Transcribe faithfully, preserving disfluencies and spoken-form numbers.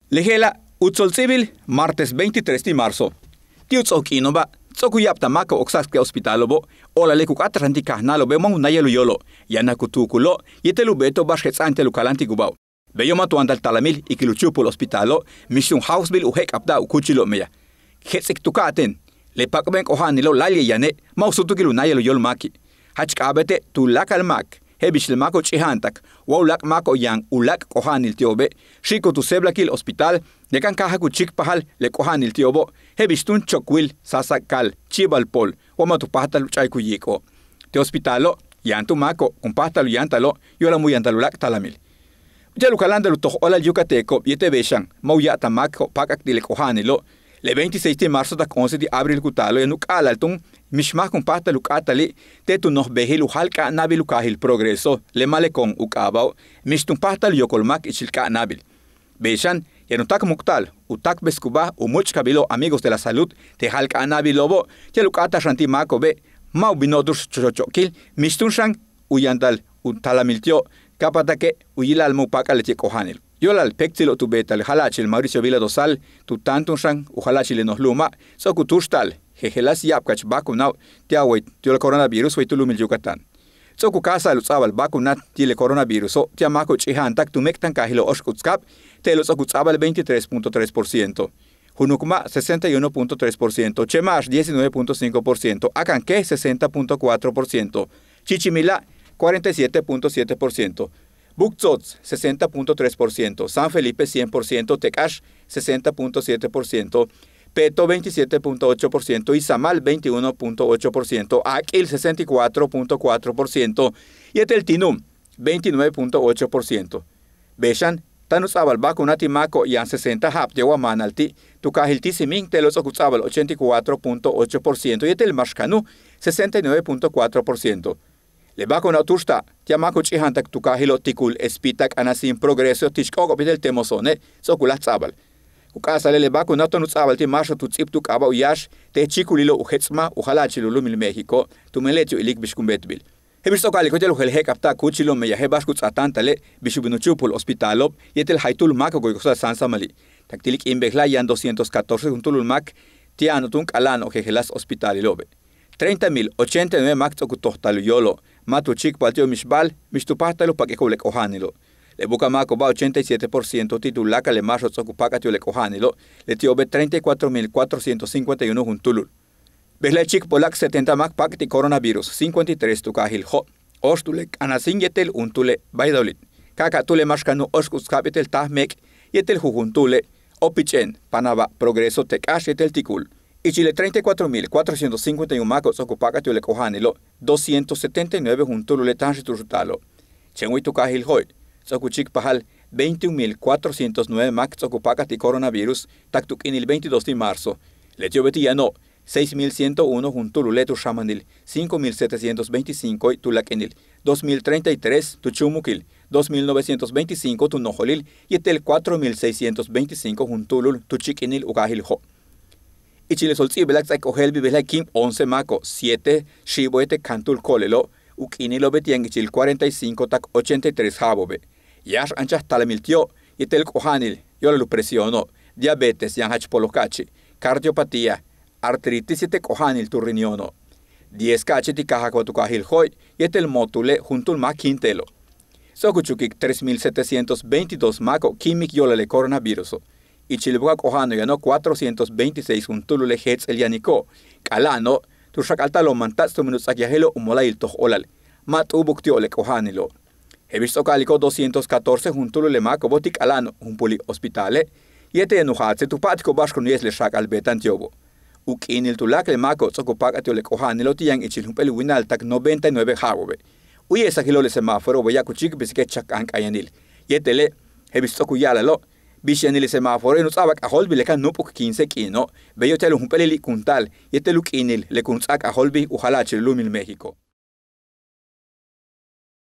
Le je'ela' u tsolts'íibil martes veintitrés ti' marzo. Ti' u ts'ook k'iino'oba' ts'o'ok u ya'abtal máako'ob oksa'ak ti' hospitalo'obo', o'olale' ku k'áat xan ti' kajnáalo'obe' ma' u náayal u yóolo', yaan u tuukulo' yéetel u beeto'ob ba'ax jets'a'an ti'al u kaláantikubáajo'ob. Beyo' ma' tu yantal talamil ikil u chúupul hospitalo', mix túun jáawsbil u je'ek'abta'al u kúuchilo'ob meyaj. Jets'ik tu ka'atéen, le pak'ben k'oja'anilo' láayli'e' yane' ma' u súutukil u náayal u yóol máaki'. Jach k'a'abéete' tuláakal máak je'el bix le máako'ob ch'ija'antak wa u láak' máako'ob yaan u láak' k'oja'anil ti'obe', xi'iko'ob tu séeblakil hospital, yakan káajak u chíikpajal le k'oja'anil ti'obo' je'el bix túun Chocuil, Sasa, Cal, Chivalpol, wa ma' tu páajtal u ch'a'ik u yiik'o'. Ti' hospitalo' yaan túun máako'ob kun páajtal u yáantalo' yo'olal ma' u yantal u láak' talamil. Uti'al u kaláanta'al u toj óolal yucateco'ob yéetel bey xan ma' u ya'abtal máako'ob páak'ak ti' le k'oja'anilo', le veintiséis ti' marzo tak once ti' abril ku taalo' yaan u k'a'ala'al túun mix máak kun páajtal u k'áatali' te' tu noj beejil u jáal k'a'ana'abil u kaajil Progreso, le Malecón u k'aaba'o', mix túun páajtal u yokol máak ichil k'a'ana'abil. Bey xan yaan u táakmuktal u táakbeskuba u múuch'kabilo' Amigos de la Salud te' jáal k'a'ana'abilo'obo' ti'al u k'áata'al xan ti' máako'obe' ma' u bino'ob tu'ux chocho'okil, mix túun xan u yantal u talamil ti'ob ka'ap'atake' u yila'al ma' u páak'al leti'e' k'oja'anil. Yo'olal péektsilo'ob tu beeta'al jala'achil Mauricio Vila Dosal tu táantun xan u jala'achil le noj lu'uma' ts'o'ok u túuxta'al jejeláas ya'abkach vacunao'ob ti'al way ti' le coronavirus way tu lu'umil Yucatán. Ts'o'ok u káajsa'al u ts'a'abal vacuna ti' le coronaviruso' ti'al máako'ob ch'ija'antak tu méek'tankaajilo' óoxk'uts kab, te'elo' ts'o'ok u ts'a'abal veintitrés punto tres por ciento. Junuk ma' sesenta y uno punto tres por ciento, chema'ax diecinueve punto cinco por ciento, akankéej sesenta punto cuatro por ciento, chichimila' cuarenta y siete punto siete por ciento, Buctzots sesenta punto tres por ciento, San Felipe cien por ciento, Tecash sesenta punto siete por ciento, Peto veintisiete punto ocho por ciento, Izamal veintiuno punto ocho por ciento, Ak'il sesenta y cuatro punto cuatro por ciento, yéetel Tinum veintinueve punto ocho por ciento. Bey xan táan u ts'a'abal vacuna ti' máako'ob yaan sesenta ja'ab ti'ob wa maanal ti' tu kaajil Tizimín, te'elo' ts'o'ok u ts'a'abal ochenta y cuatro punto ocho por ciento yéetel Maxcanu sesenta y nueve punto cuatro por ciento. Le vacunao' túuxta'ab ti'al máako'ob ch'ija'antak tu kaajilo' Ticul, Espita, K'anasín, Progreso, Tixk'óok'ob yéetel Temozone' ts'o'ok u láaj ts'a'abal. Ku k'a'asa'ale' le vacunao' táan u ts'a'abal ti' máaxo'ob tu ts'íibt u k'aaba' Uyax te' chíikulilo' u jets'maj u jala'achil u lu'umil México tumen leti'ob ilik bix kun beetbil. Je'el bix ts'o'ok a'alik uti'al u jeel je'ek'abta'al kúuchilo'ob meyaj je'el ba'ax ku ts'aatáantale' bix u bin u chúupul hospitalo'ob yéetel jaytúul máako'ob ku yoksa'al sáansamali'. Tak ti' le k'iin bejla'e' yaan doscientos catorce juntúulul máak ti'ano'ob túun k'ala'ano'ob jejeláas hospitalilo'obe'. Treinta mil ochenta y nueve máak ts'o'ok u tojtal u yóolo', ma' tu chíikpajal ti'ob mix ba'al mix tu páajtal u pak'iko'ob le k'oja'anilo'. Le buka'aj máako'oba' ochenta y siete por ciento ti' tuláakal le máaxo'ob ts'o'ok u páak'at ti'ob le k'oja'anilo', leti'obe' treinta y cuatro mil cuatrocientos cincuenta y uno juntúulul. Bejla'e' chíikpolak setenta máak páak' ti' coronavirus, cincuenta y tres tu kaajil Jo', óoxt'u'ule' K'anasín yéetel juntúule' Valladolid, ka'aka'atúule' Maxcanu óoxk'uts kab yéetel Taaj Méek' yéetel jujuntúule' Opich'éen, Panabá, Progreso, Tecash yéetel Ticul. Ichil le treinta y cuatro mil cuatrocientos cincuenta y uno máako'ob ts'o'ok u páak'at ti'ob le k'oja'anilo', doscientos setenta y nueve juntúulule' táanxel tu'ux u taalo'. Chéen way tu kaajil Jo'i' ts'o'ok u chíikpajal veintiún mil cuatrocientos nueve máak ts'o'ok u páak'at ti' coronavirus tak tu k'iinil veintidós ti' marzo. Leti'obe' ti' yano'ob seis mil ciento uno juntúulule' tu xamanil, cinco mil setecientos veinticinco tuláak'inil, dos mil treinta y tres tu chúumukil, dos mil novecientos veinticinco tu nojolil yéetel cuatro mil seiscientos veinticinco juntúulul tu chíik'inil u kaajil Jo'. Ichil le sol ts'íibilak ts'áaik ojéelbil bejla'e' k'iin once máako'ob, siete xiibo' yéetel kantúul ko'olelo', u k'iinilo'obe' ti' yaan ichil cuarenta y cinco tak ochenta y tres ja'abo'obe'. Yáax anchaj talamil ti'ob yéetel k'oja'anil yo'olal u presiono', diabetes, yaan jach poloj ka'achi', cardiopatía, artritis yéetel k'oja'anil tu riñono'. Diez ka'achi' ti' kaajak wa tu kaajil Jo'i' yéetel mootule' juntúul máak kíim te'elo'. Ts'o'ok u chukik tres mil setecientos veintidós máako'ob kíimik yo'olal le coronaviruso'. Ichil buka'aj k'oja'ano'ob yano'ob cuatrocientos veintiséis juntúulule' jéets'el yaniko'ob, k'ala'ano'ob tu xak'alta'alo'ob mantats' tumen u ts'akyajelo' u mola'ayil toj óolal. Ma' t'u'ubuk ti'ob le k'oja'anilo'ob. Je'el bix ts'o'ok a'aliko'ob doscientos catorce juntúulul le máako'obo' ti' k'ala'ano'ob jump'ulik hospitale' yéetel yaan u jaatse' tu pa'atiko'ob ba'ax kun yéeysel le xaak'al beeta'an ti'obo'. U k'iinil tuláakal le máako'ob ts'o'ok u páak'at ti'ob le k'oja'anilo' ti' yaan ichil jump'éel winal tak noventa y nueve ja'abo'obe'. U ye'esajil le semáforo' wa ya'ab ku chíikpesik chak k'aan k'ayanil. Yéetele' je'el bix ts'o'ok u ya'alalo', bix yanil le semáforo' yaan u ts'a'abal k'ajóolbil le ka nu'up'uk quince k'iino', beyo' uti'al u jump'éelil i'ink'unta'al yéetel u k'iinil le kun ts'áa k'ajóolbil u jala'achil u lu'umil México.